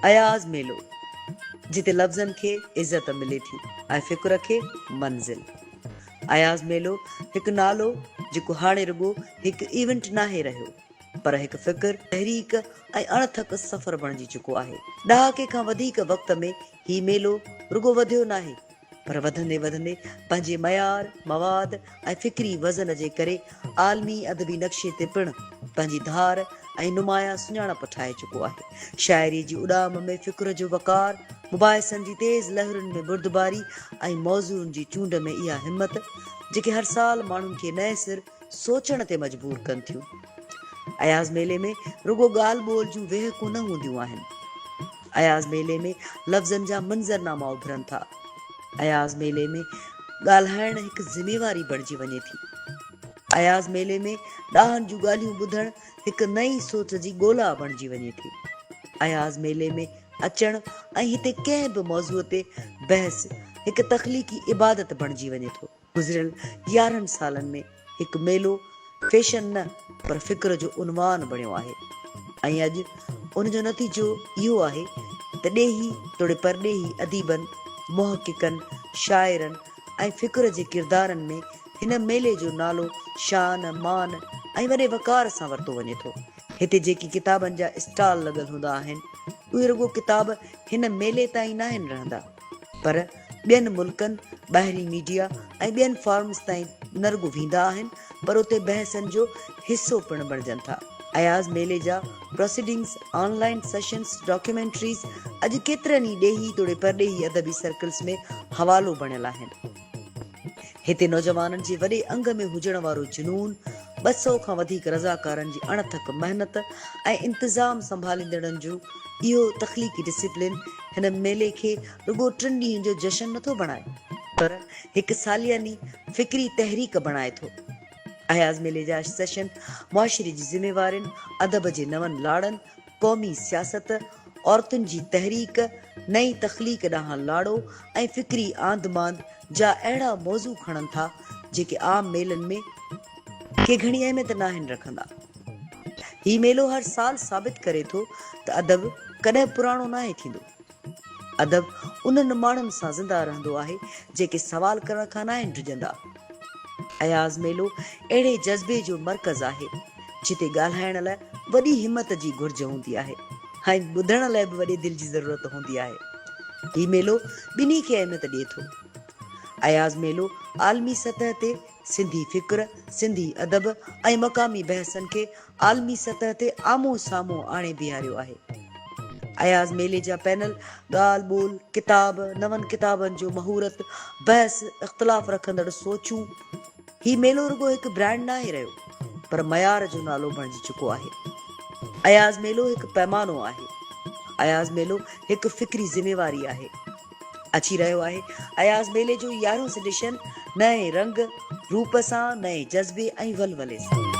اياز ميلو، جتي لفظن کي عزت ملي ٿي ۽ فڪر کي منزل. اياز ميلو هڪ نالو جيڪو هاڻي رڳو هڪ ايونٽ ناهي رهيو، پر هڪ فڪر، تحريڪ ۽ اڻٿڪ سفر بڻجي چڪو آهي. ڏهاڪي کان وڌيڪ وقت ۾ هي ميلو رڳو وڌيو ناهي، پر وڌندي وڌندي پنهنجي معيار، مواد ۽ فڪري وزن جي ڪري عالمي ادبي نقشي تي پڻ پنهنجي ڌار ۽ نمايان سڃاڻپ ٺاهي چڪو آهي. شاعريء جي اڏام ۾ فڪر جو وقار، مباحثن جي تيز لهرن ۾ بردباري ۽ موضوعن جي چونڊ ۾ اها همت، جيڪي هر سال ماڻهن کي نئين سر سوچڻ تي مجبور ڪن ٿيون. اياز ميلي ۾ رڳو ڳالهه ٻولهه جون ويهڪون نه هونديون آهن. اياز ميلي ۾ لفظن جا منظرناما اڀرن ٿا. اياز ميلي ۾ ڳالهائڻ هڪ ذميواري بڻجي وڃي ٿي. اياز ميلي ۾ ڏاهن جون ڳالهيون ٻڌڻ هڪ نئين سوچ جي ڳولا بڻجي وڃي ٿي. اياز ميلي ۾ اچڻ ۽ هتي ڪنهن به موضوع تي بحث هڪ تخليقي عبادت بڻجي وڃي ٿو. گذريل 11 سالن ۾ هڪ ميلو فيشن نه پر فڪر جو عنوان بڻيو آهي ۽ اڄ ان جو نتيجو اهو آهي ته ڏيهي توڙي پرڏيهي اديبن، محققن، شاعرن ۽ فڪر جي ڪردارن ۾ هن ميلي جو نالو شان، مان ۽ وڏي وقار سان ورتو وڃي ٿو. هتي جيڪي ڪتابن جا اسٽال لڳل هوندا آهن، اهي رڳو ڪتاب هن ميلي تائين ناهن رهندا پر ٻين ملڪن، ٻاهرين ميڊيا ۽ ٻين فارمز تائين نه رڳو ويندا آهن پر اتي بحثن جو حصو پڻ بڻجن ٿا. اياز ميلي جا پروسيڊنگز، آن لائين سيشنز، ڊاڪيومينٽريز اڄ ڪيترن ئي ڏيهي توڙي پرڏيهي ادبي سرڪلز ۾ حوالو بڻيل آهن. هتي نوجوانن جي وڏي انگ ۾ هجڻ وارو جنون، 200 کان وڌيڪ رضاڪارن جي اڻٿڪ محنت ۽ انتظام سنڀاليندڙن جو اهو تخليقي ڊسيپلين هن ميلي کي رڳو ٽن ڏينهن جو جشن نٿو بڻائي، پر هڪ سالياني فڪري تحريڪ بڻائي ٿو. اياز ميلي جا سيشن معاشري جي ذميوارين، ادب جي نون لاڙن، قومي سياست، عورتن جي تحريڪ، نئين تخليق ڏانهن لاڙو ۽ فڪري آنڌ مانڌ جا اهڙا موضوع کڻن ٿا، جيڪي عام ميلن ۾ ڪي گهڻي اهميت ناهن رکندا. هي ميلو هر سال ثابت ڪري ٿو ته ادب ڪڏهن پراڻو ناهي ٿيندو. ادب انهن ماڻهن سان زنده رهندو آهي، جيڪي سوال ڪرڻ کان ناهن ڊڄندا. اياز ميلو اهڙي جذبي جو مرڪز آهي، جتي ڳالهائڻ لاء وڏي همت جي گهرج هوندي آهي ۽ ٻڌڻ لاء به وڏي دل جي ضرورت هوندي آهي. هي ميلو ٻنهي کي اهميت ڏئي ٿو. اياز ميلو عالمي سطح تي سنڌي فڪر، سنڌي ادب ۽ مقامي بحثن کي عالمي سطح تي آمهون سامهون آڻي بيهاريو آهي. اياز ميلي جا پينل، ڳالهه ٻولهه، ڪتاب، نون ڪتابن جو مهورت، بحث، اختلاف رکندڙ سوچون، هي ميلو رڳو هڪ برانڊ ناهي رهيو پر معيار جو نالو بڻجي چڪو آهي. اياز ميلو هڪ پيمانو آهي. اياز ميلو هڪ فڪري ذميواري آهي. اچي رهيو آهي اياز ميلي جو يارهون سڊيشن نئين رنگ روپ سان، نئين جذبي ۽ ولولي سان.